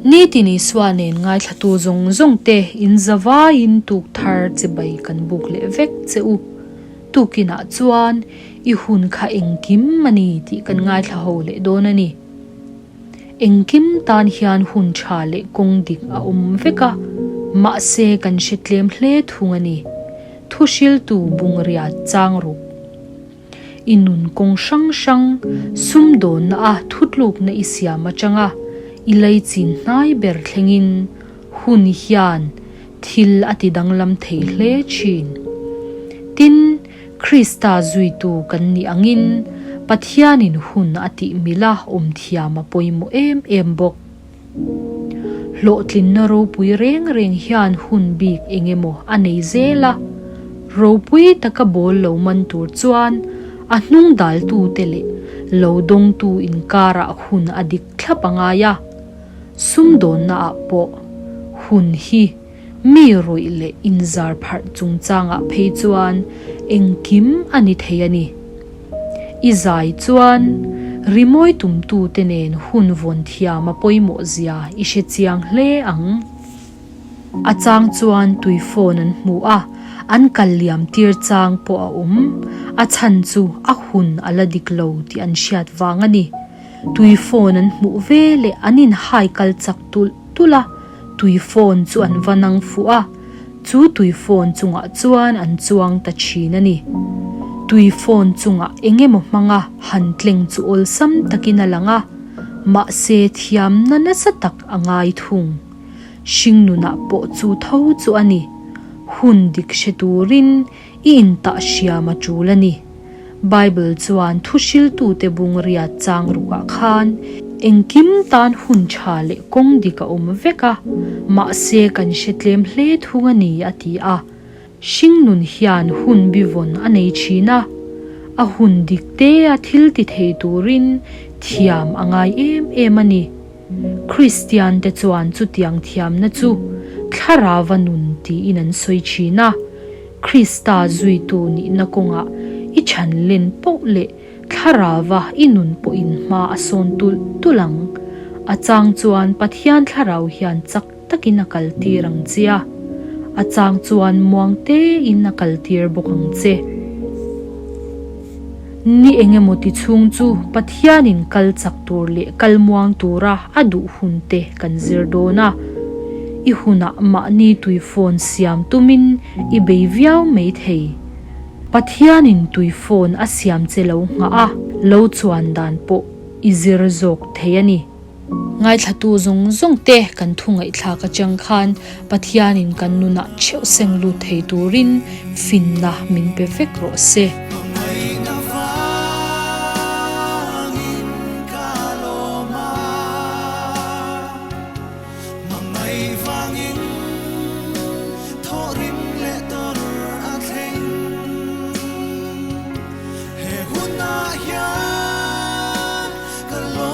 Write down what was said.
Nitin Isua nen ngaithlatu zawng zawng te in zavaiin tuk thar chibai kan buk leh vek che u. Tukinah chuan i hun kha engkim a ni tih kan ngaithla ho leh dawn a ni. Engkim tan hian hun tha leh kawng dik a awm vek a, mahse kan hre tlem hle thung a ni. Thuhriltu Bungriat chang ruk. I nun kawng hrang hrang sumdawnna a thutlukna i siam atanga i leichin hnai ber thlengin hun hian thil a ti danglam thei hle thin. Tin, Krista zuitu kan nih angin Pathianin hun a tih mila awm thiam a pawimawh em em bawk. Hlawhtlinna ropui reng reng hian hun bik eng emaw a nei zel a, ropui taka bawl lo man tur chuan a hnung daltute leh lo dawngtu inkarah hun a dik thlap a ngai a. Sumdawnnaah pawh hun hi mi rawih leh inzar pharh chungchangah phei chuan engkim a ni thei a ni. I zai chuan rimawi tumtute nen hun vawn thiam a pawimawh zia i hre chiang hle ang. A chang chuan tui phone an hmu a, an kal liam tir chang pawh a awm. A chhan chu a hun a la dik lo tih an hriat vang a ni. Tui phone an hmuh ve leh an inhai kal chak tulh tulh a, tui phone chu an va nang fuh a, chu tui phone chungah chuan an chuang ta thin a ni. Tui phone chungah eng emaw hmanga han tleng chu awlsam takin a lang a, mahse thiamna nasa tak a ngai thung. Hringnunah pawh chu tho chu a ni. Hun dik hre turin i intah hriam a tul a ni. Bible chuan thuhriltute bung riat chang rukah khan engkim tan hun tha leh kawng dik a awm vek a, mahse kan hre tlem hle thung a ni a ti a. Hringnun hian hun bivawn a nei thin a, a hun dik te a thil ti thei turin thiam a ngai em em a ni. Kristiante chuan chutiang thiamna chu thlarauva nun tiin an sawi thin a. Krista zuitu nihna kawngah i chhan len poh leh thlarauva i nun pawhin hma a sawn tulh tulh ang. A chang chuan Pathian thlarau hian chak takin a kaltir ang che a, a chang chuan muang tein a kaltir bawk ang che. Ni engemaw ti chhung chu Pathianin kal chak tur leh kal muang tura a duh hun te kan zir dawn a. I hunah mahni tui phone siam tumin i bei viau mai thei. Pathianin tui phone a siam che lo nghah a, lo chuan dan pawh i zir zawk thei a ni. Ngaithlatu zawng zawng te kan thu ngaihthlak atang khan Pathianin kan nunah theuh seng lut thei turin finna min pe vek rawh se. He hunah hian ka lawm.